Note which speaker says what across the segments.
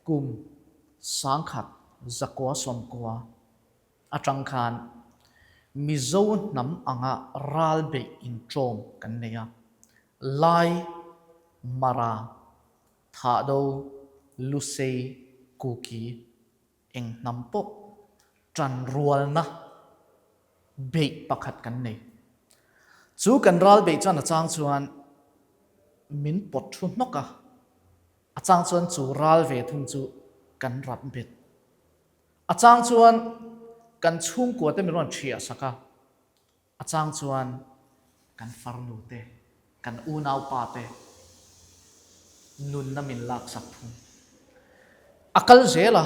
Speaker 1: Kum 1990 atang khan Mizo hnam anga ral beih inṭawm kan nei a, Lai, Mara, Thahdo, Lusei, Kuki, eng hnam pawh ṭanrualna beih pakhat kan nei. Chu kan ral beih chuan a chang chuan min pawt thu hnawk a, a chang chuan chu ral ve thung chu kan rap bet. A chang chuan kan chhungkua te min rawn ṭhiah sak a, A chang chuan kan farnu te, kan unaupa te nunna min laksak thung. A kal zel a,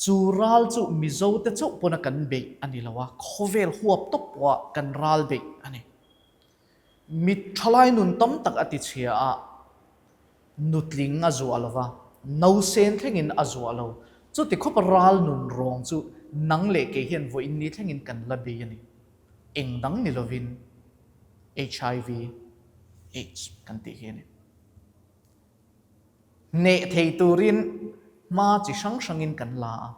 Speaker 1: chu ral chu Mizo te chauh pawna kan beih a ni lo a, khawvel huap tawp pawha kan ral beih a ni. Mit thalai nun tam tak a tichhia a, nutling a zuah lo va, nausen thlengin a zuah lo. Chuti khawpa ral nun rawng chu nang leh kei hian vawiin ni thlengin kan la bei a ni. Eng dang ni lovin HIV, aids kan tih hi a ni. Hneh thei turin hma chi hrang hrangin kan la a,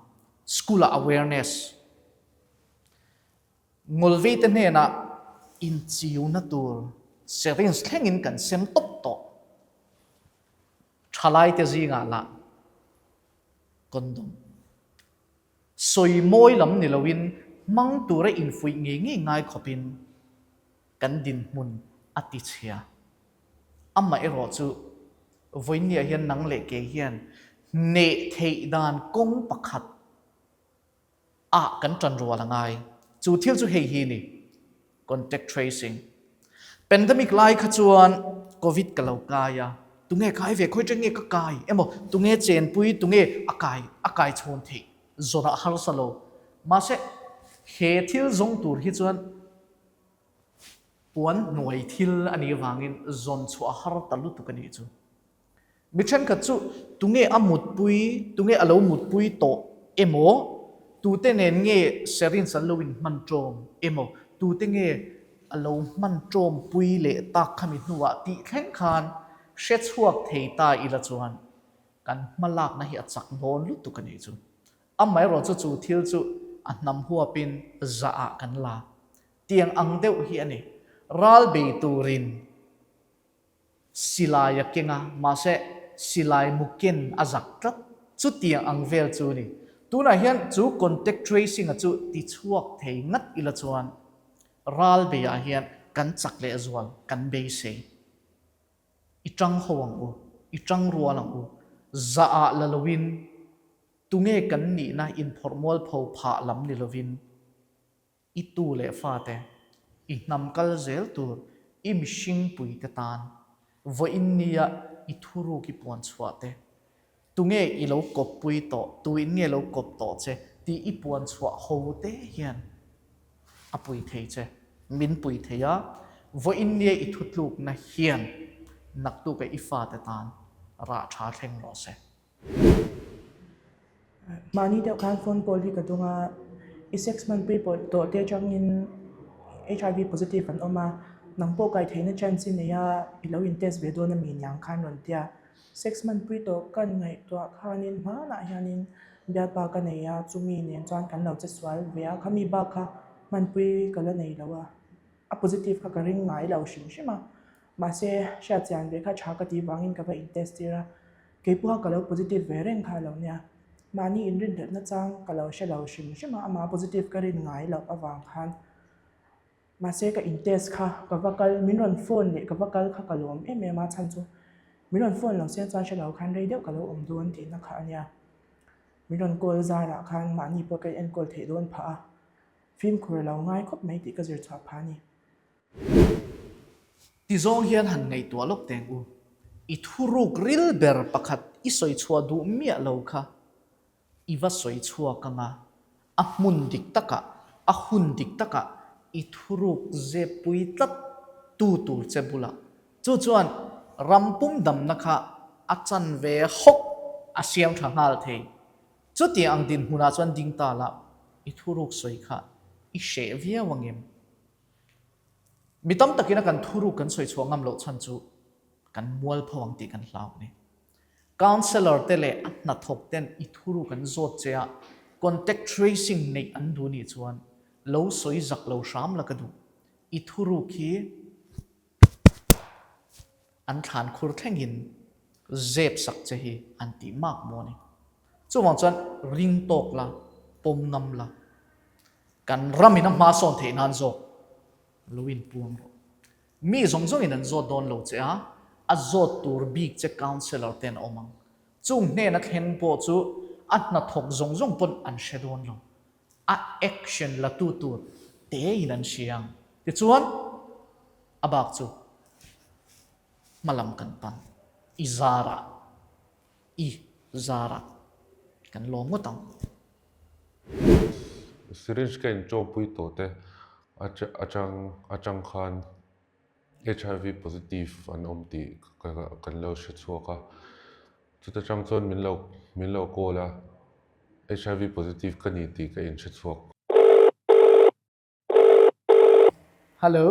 Speaker 1: school-ah awareness, Ngawlveite hnenah inchiuna tur syringe thlengin kan sem tawp tawh. Thalaite zingah lah condom sawi mawi lam ni loin hmang tura infuih ngei ngei ngai khawpin kan dinhmun a tichhia. Amaherawh chu vawiinniah hian nang leh kei hian hneh theih dan kawng pakhat ah kan ṭan rual a ngai. Chu thil chu hei hi ni, contact tracing. Pandemic lai kha chuan Covid ka lo kai a, tunge kai ve, khawi ṭeng nge ka kai emaw, tunge chenpui, tunge a kai, a kai chhawn theih zawn ah harsa lo. Mahse, he thil zawng tur hi chuan puan hnuai thil a nih avangin zawn chhuah a har ta lutuk a nih chu. Mi thenkhat chu tunge a mutpui, tunge a lo mutpui tawh emaw, tute nen nge syringe an lo inhman ṭawm emaw, tute nge a lo hman ṭawmpui leh tak khami hnuah tih thleng khan hre chhuak thei ta ila chuan kan hmalakna hi a chak dawn lutuk a nih chu. Amaherawh chu chu thil chu a hnam huapin zah ah kan la. Tiang ang deuh hi a ni. Ral bei turin. Silai a keng a, mahse silai mu ken a zak tlat. Chutiang ang vel chu ni. Tunah hian chu contact tracing a chu ti chhuak thei ngat ila chuan ral beiah hian kan chak leh zual kan beisei. I tang ho ang u, i tang rual ang u. Zah ah la loin tunge kan nihna inphawrh mualpho phah lam ni lovin, I tu leh fate, i hnam kal zel tur, i mihring puite tan, vawiin nia i thuruk i puan chhuah te, tunge i lo kawppui tawh, tuin nge lo kawp tawh che tih i puan chhuah ho te hian a pui thei che, min pui thei a, vawiin nia i thutlukna hian naktuka i fate tan rah tha thleng rawh se.
Speaker 2: Mahni deuh khan phone call hi ka dawng a, i sex hmanpui pawh tawh te atangin HIV positive an awm a, nang pawh kai theihna chance i nei a, i lo in test ve dawn a mi niang khan rawn ti a. Sex hmanpui tawh ka ngaihtuah khanin hmanah hianin bialpa ka nei a, chumi nen chuan kan lo che sual ve a, khami bak kha hmanpui ka la nei lo a, a positive kha ka ring ngai lo hrim hrim a, mahse hriatchian ve kha tha ka tih vangin ka va in test tir a. Kei pawha ka lo positive ve reng kha lo nia. Mahni inrinhlelhna chang ka lo hre lo hrim hrim a, amah positive ka rin ngai loh avang khan. Mahse ka in test kha ka va kal, min rawn phone leh ka va kal kha ka lawm em em a, chhan chu min rawn phone lo sia chuan hre lo khan rei deuh ka lo awm dawn tihna kha a nia. Min rawn call zarah khan mahni pawh ka enkawl theih dawn phah a, fimkhur a lo ngai khawp mai tih ka zir chhuah phah a ni.
Speaker 1: Ti zawng hian han ngaihtuah lawk teng u. I thuruk ril ber pakhat i sawi chhuah duh miah lo kha i va sawi chhuak anga, a hmun dik takah, a hun dik takah i thuruk zeppui tlat tu tur che bulah. Chu chuan ram pum damna kha a chanve hawk a siam tha nghal thei. Chutiang ang dinhmunah chuan ding ta la, i thuruk sawi kha i hreh viau angem? Mi tam takin a kan thuruk kan sawi chhuah ngam loh chhan chu kan mualpho ang tih kan hlau a ni. Councellor te leh a hnathawk ten i thuruk an zawt che a, contact tracing neih an duh nih chuan lo sawi zak lo hram la ka duh. I thuruk hi an thlan khur thlengin zep sak che hi an tih mak maw ni. Chuvang chuan ring tawk la, pawm ngam la, kan ramin a hma sawn theih nan zawk lo inpuang rawh. Mi zawng zawngin an zawt dawn lo che a, a zawt tur bik che councellor te an awm ang. Chung hnena thleng pawh chu a hnathawk zawng zawng pawn an hre dawn lo. A action la tu tur tein an hria ang. Tichuan, a bak chu hmalam kan pan. I zarah, i zarah kan lawm ngawt ang.
Speaker 3: Syringe ka inṭawmpui tawh te atang atang khan HIV positive an awm tih kan lo hre chhuak a, chuta tang chuan min lo min lo call a, HIV positive ka ni tih ka inhre chhuak.
Speaker 1: Hello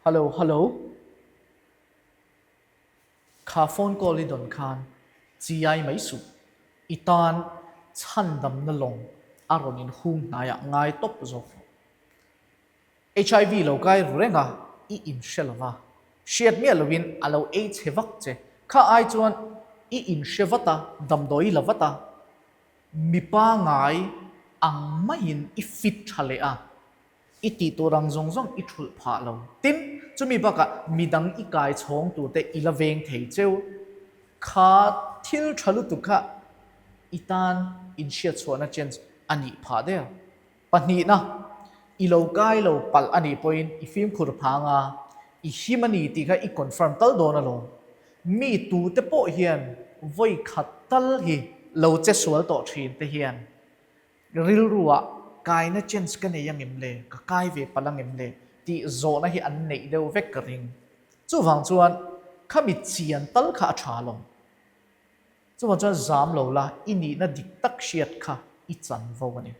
Speaker 1: Hello Hello Kha phone call i dawn khan chiai mai suh i tan chhandamna lawng a rawn in hung hnaiah ngai tawp zawk rawh. HIV lo kai ru reng a i in hre lo va, hriat miah loin a lo ei chhe vak che. Kha ai chuan i in hre vat a, damdawi la vat a, Mi pangai ang maiin i fit tha leh a, i tih tur ang zawng zawng i thulh phah lo. Tin, chumi bakah midang i kai chhawng tur te i la veng thei cheu. Kha thil tha lutuk kha i tan inhriatchhuahna chance a nih phah der. Pahnihna, i lo kai lo palh a nih pawhin i fimkhur phang a, i him a ni tih kha i confirm tal dawn alawm. Mi tute pawh hian vawi khat tal hi lo che sual tawh thin te hian rilruah kaina chance ka nei angem le, ka kai ve palh angem le tih zawhna hi an neih deuh vek ka ring. Chuvang chuan khami chian tal kha a tha lo. Chuvang chuan zam lo la, i nihna dik tak hriat kha i chanvo a ni.